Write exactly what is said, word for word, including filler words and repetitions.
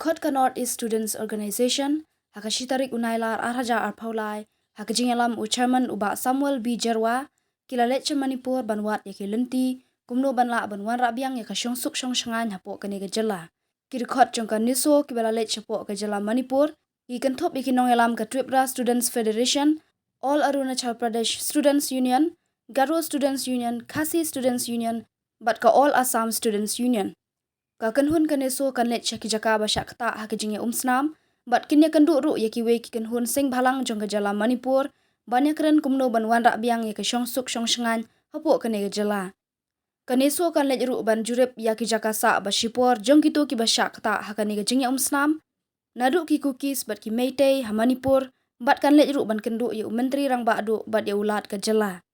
Khot ka North East Students Organisation, ha ka shi tarik u Nailar ar hajar arphew lai, ha ka jingïalam u Chairman u Bah Samuel B Jyrwa, ki la leit sha Manipur ban wad ïa ki lynti kumno ban lah ban wanrah biang ïa ka shongsuk shongshngaiñ hapoh kane ka jylla. Ki dkhot jong ka NESO kiba la leit shapoh ka jylla Manipur ki kynthup ïa ki nongïalam ka Tripura Students Federation, All Arunachal Pradesh Students Union, Garo Students Union, Khasi Students Union, bad ka All Assam Students Union. Ka kynhun ka NESO kan leit sha ki jaka ba shah ktah ha ka jingïaumsnam, bad kin ïakynduh ruh ïa kiwei ki kynhun seng bhalang jong ka jylla Manipur ban ïakren kumno ban wanrah biang ïa ka shongsuk shongshngaiñ hapoh kane ka jylla. Ka NESO kan leit ruh ban jurip ïa ki jaka sah ba shipor jong kito kiba shah ktah ha kane ka jingïaumsnam, naduh ki Kukis bad ki Meitei ha Manipur, bad kan leit ruh ban kynduh ïa u Myntri Rangbah Duh bad ïa u Lat ka jylla.